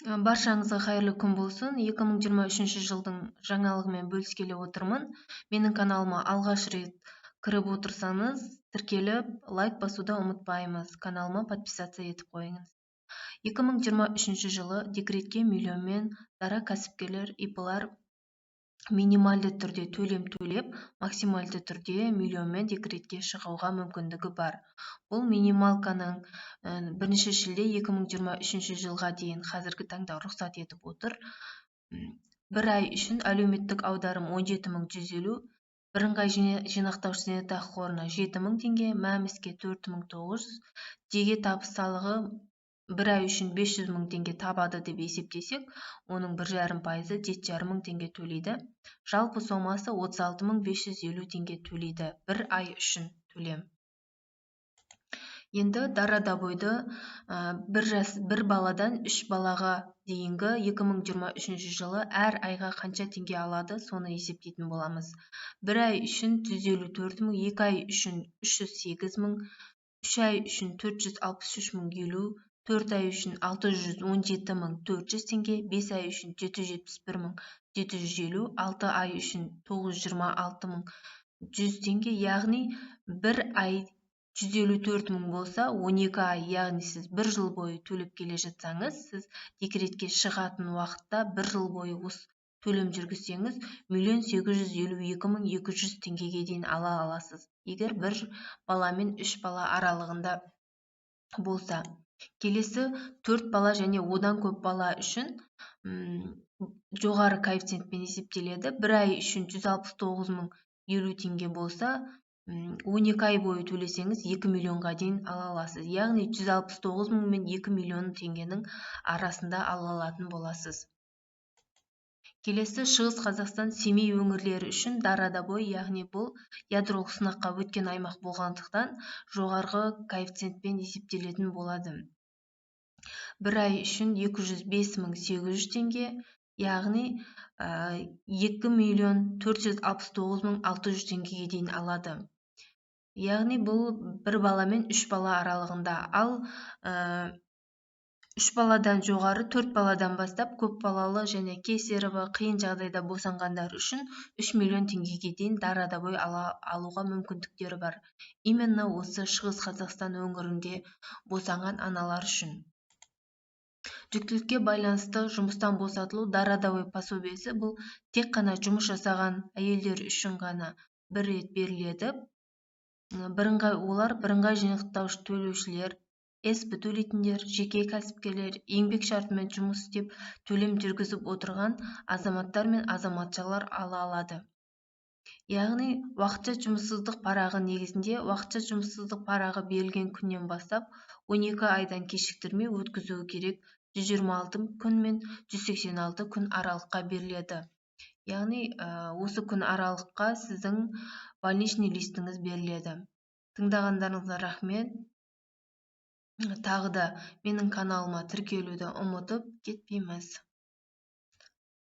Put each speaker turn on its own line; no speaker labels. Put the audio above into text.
Баршаңызға қайырлы күн болсын! 2023 жылдың жаңалығымен бөліскелі отырмын. Менің каналыма алғаш рет кіріп отырсаңыз, тіркеліп, лайк басуды ұмытпаймыз. Каналыма подписаться етіп қойыңыз. 2023 жылы декретке миллионмен дара кәсіпкерлер, ИПлар минималды түрде төлем төлеп, максималды түрде миллионмен декретке шығуға мүмкіндігі бар. Бұл минималканың 1 шілде 2023 жылға дейін қазіргі таңда рұқсат етіп отыр. Бір ай үшін әлеуметтік аударым 17 150, бірыңғай жинақтаушы зейнетақы қорына 7000 теңге, МӘМС-ке 4900, жеке табыс салығы. Бір ай үшін 500 000 теңге табады деп есептесек, оның 1,5%-ы 7,5 мың теңге төлейді. Жалпы сомасы 36 550 теңге төлейді бір ай үшін төлем. Енді дара добойды бір жас, бір баладан үш балаға дейінгі 2023 жылы әр айға қанша теңге алады, соны есептейтін боламыз. Бір ай үшін 154 000, 2 ай үшін 308 000, 3 ай үшін 463 050, 4 ай үшін 617 400 теңге, 5 ай үшін 771 750, 6 ай үшін 926 100 теңге. Яғни бір ай 154 000 болса, 12 ай, яғни сіз бір жыл бойы төлеп келе жатсаңыз, сіз декретке шығатын уақытта бір жыл бойы осы төлем жүргізсеңіз, 1 852 200 теңгеге дейін ала аласыз, егер бір бала мен үш бала аралығында болса. Келесі төрт бала және одан көп бала үшін жоғары коэффициентпен есептеледі. Бір ай үшін 169 050 теңге болса, 12 ай бойы төлесеңіз, 2 миллионға дейін ала аласыз. Яғни 169 000 мен 2 миллион теңгенің арасында ала алатын боласыз. Келесі Шығыс Қазақстан, Семей өңірлері үшін дара добой, яғни бұл ядролық сынаққа өткен аймақ болғандықтан, жоғарғы коэффициентпен есептелетін болады. Бір ай үшін 205 800 теңге, яғни 2 469 600 теңгеге дейін алады. Яғни бұл бір бала мен үш бала аралығында. Ал үш баладан жоғары, төрт баладан бастап көп балалы және кесарево, қиын жағдайда босанғандар үшін 3 миллион теңгеге дейін дара добой алуға мүмкіндіктері бар, именно осы Шығыс Қазақстан өңірінде босанған аналар үшін. Жүктілікке байланысты жұмыстан босатылу дара добой пособиесі, бұл тек қана жұмыс жасаған әйелдер үшін ғана бір рет беріледі. Бірыңғай, олар бірыңғай жинақтаушы төлеушілер, СП төлейтіндер, жеке кәсіпкерлер, еңбек шартымен жұмыс істеп, төлем жүргізіп отырған азаматтар мен азаматшалар ала алады. Яғни уақытша жұмыссыздық парағы негізінде уақытша жұмыссыздық парағы берілген күннен бастап 12 айдан кешіктірмей өткізуі керек. 126 күн мен 186 күн аралыққа беріледі. Яғни осы күн аралыққа сіздің больничный листіңіз беріледі. Тыңдағандарыңызға рахмет! Тағы да менің каналыма тіркелуді ұмытып кетпейміз.